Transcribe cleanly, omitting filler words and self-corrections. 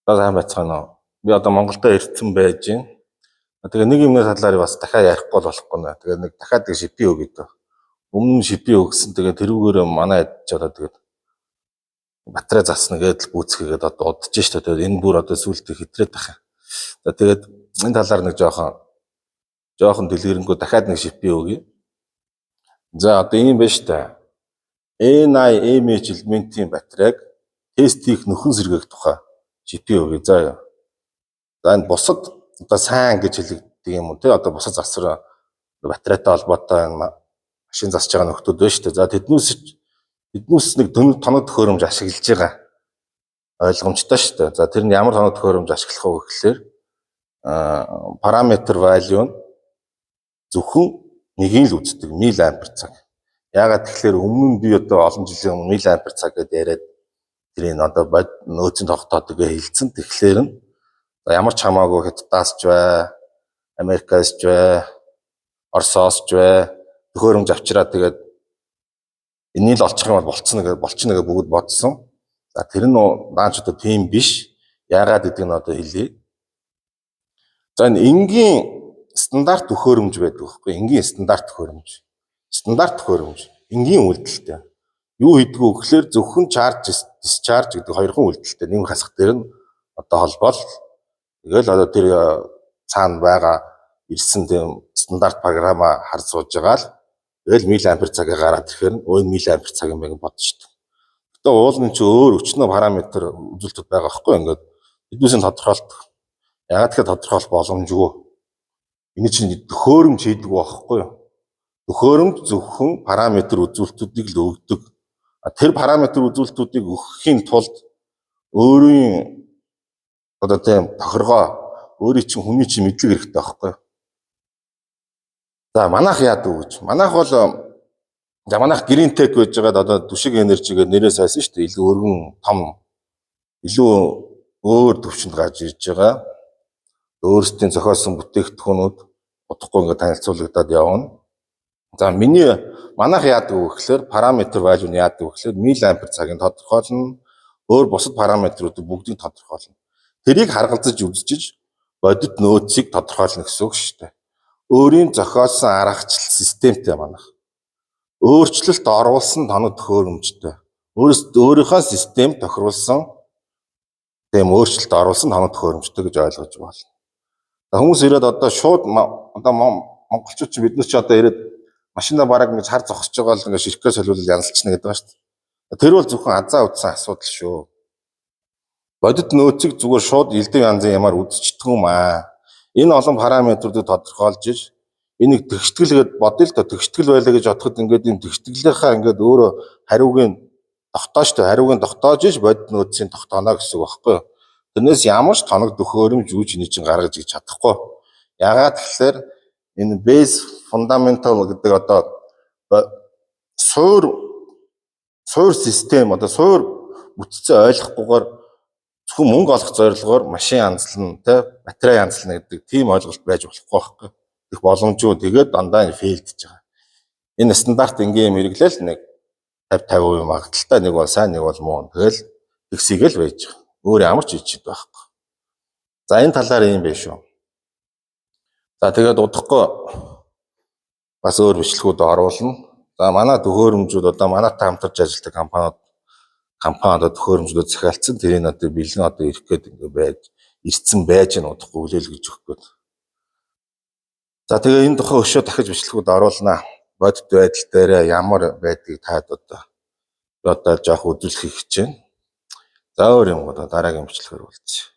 За, сайн байцгаана уу? Би одоо Монголдо ирсэн байж байна. Тэгээ нэг юмны талаар бас дахиад ярихгүй бол болохгүй нэ. Тэгээ нэг дахиад нэг шипи өгöd. Өмнө нь шипи өгсөн. Тэгээ тэрүүгээр манай хэд ч одоо тэгээд батарей засна гэдэл гүйцэхгээд одоо удаж штэ. Тэгээд энэ бүр одоо сүултээ хэтрээд тах юм. За, тэгээд энэ талаар нэг жоохон жоохон дэлгэрэнгүй дахиад нэг шипи өгье. За, одоо ийм байна штэ. NiMH элементийн батарейг тест хийх нөхөн сэргээх тухай шипи өгье. За яа. За, энэ бусад одоо сайн гэж хэлэгддэг юм уу те, одоо бусад засвар батарейтай холбоотой энэ машин засаж байгаа нөхдүүд байна шүү дээ. За, тэднүүс нэг тоног төхөөрөмж ашиглаж байгаа ойлгомжтой шүү дээ. За, тэр нь ямар тоног төхөөрөмж ашиглах вэ гэхлээр параметр value нь зөвхөн нэгийг л үздэг, миллиампер цаг. Яагаад тэгэхээр өмнө нь би одоо олон жилийн өмнө миллиампер цаг гэдээ яриад тэрийг одоо нөөцийн тогтоодог гэж хэлсэн. Тэгэхээр нь за ямар ч хамаагүй Хятадаас ч бай, Америкаас ч бай, Оросоос ч бай, төхөөрөмж авчираа тэгээд энийг л олчих юм бол болцсон гэж болчихно гэж бүгд бодсон. За, тэр нь наач одоо тийм биш. Яагаад гэдгийг нь одоо хэлье. За, энэ энгийн стандарт төхөөрөмж байдаг байхгүй, энгийн стандарт төхөөрөмж. Стандарт төхөөрөмж энгийн үйлдэлтэй. Юу хийдэг вэ гэхлээр зөвхөн charge, discharge гэдэг хоёрхан үйлдэлтэй. Нэмэх хасах дээр нь одоо холбоол тэгэл одоо тэр цаана байгаа ирсэн тийм стандарт программа хар сууж байгаа л тэгэл миллиампер цагаа гараад ирэхээр нь өө, миллиампер цаг юм байна гэж бодож шít. Гэтэ уул нь чи өөр өчнөө параметр үзүүлэлтүүд байгаа байхгүй, ингээд эднүсийн тодорхойлт. Яагаад тэгэхээр тодорхойлох боломжгүй. Энэ чинь төхөөрөмж хийдэг байхгүй юу? Төхөөрөмж зөвхөн параметр үзүүлэлтүүдийг л өгдөг. Тэр параметр үзүүлэлтүүдийг өгөхийн тулд өөрийн одоо тийм тохиргоо, өөрийн чинь хүний чинь мэдлэг хэрэгтэй байхгүй юу? За, манайх яадаг вэ гэж. Манайх бол за, манайх Green Tech байж байгаад одоо Түшиг Energy гэдэг нэрээ сайсан шүү дээ. Илүү өргөн том, илүү өөр төвшөнд гарч ирж байгаа. Өөрсдийн зохиосон бүтээгдэхүүнүүд удахгүй ингээд танилцуулагдаад явна. За, миний манайх яадаг вэ гэхлээр параметр value нь яадаг вэ гэхлээр миллиампер цагийг тодорхойлно. Өөр бусад параметруудыг бүгдийг тодорхойлно. Тэрийг харгалзаж үзчихэж бодит нөөцийг тодорхойлно гэсэн үг шүү дээ. Өөрийн зохиосон аргачлал системтэй манайх. Өөрчлөлт оруулсан тоног төхөөрөмжтэй. Өөрийнхөө систем тохируулсан тийм өөрчлөлт оруулсан тоног төхөөрөмжтэй гэж ойлгож байна. Хүмүүс ирээд одоо шууд одоо монголчууд чинь, бид нар чи одоо ирээд машина бараг ингэж хар зогсож байгаа л ингээд ширхгээ солиулал янзалчна гэдэг ба шүү дээ. Тэр бол зөвхөн азаа үзсэн асуудал шүү. Бодит нөөцийг зүгээр шууд элдэв янзын ямаар үзчихдэг юм аа. Энэ олон параметруудыг тодорхойлж иж энийг тэгштгэл гээд бодъё л доо, тэгштгэл байлаа гэж бодоход ингээд энэ тэгштгэлийнхаа ингээд өөрөө хариуг нь тогтоож тэ хариуг нь тогтоож иж бодит нөөцийн тогтооно гэсэн үг байхгүй юу? Тэрнээс ямар ч тоног төхөөрөмж юу ч энийг чинь гаргаж иж чадахгүй. Яагаад тэгэхээр энэ base fundamental гэдэг одоо суур систем, одоо суур бүтцээ ойлгохгүйгээр зөвхөн мөнгө олох зорилгоор машин янзлана те, батарей янзлана гэдэг тийм ойлголт байж болохгүй байхгүй. Их боломжгүй, тэгээд дандаа энэ fail дэж байгаа. Энэ стандарт энгийн юм хэрэглээл нэг 50 50% магадлалтай, нэг бол сайн, нэг бол муу. Тэгэл тэгсийг л байж байгаа. Өөр ямар ч ичид байхгүй. За, энэ талаар ийм байх шүү. За, тэгээд удахгүй бас өөр бичлэгүүд оруулна. За, манай төхөөрөмжүүд одоо манайтай хамтарч ажилладаг компани одоо төхөөрөмжлүүд захиалцсан. Тэрийг одоо бэлэн одоо ирэх гээд ингээ байж ирцэн байж нь удахгүй хүлээлгэж өгөх гээд. За, тэгээ энэ тухай өшөө дахиж бичлэгүүд оруулнаа. Бодит байдал дээр ямар байдгийг таад одоо би одоо жоох үзүүлэхийг хичээнэ. За, өөр юм одоо дараагийн бичлэгээр уулзъя.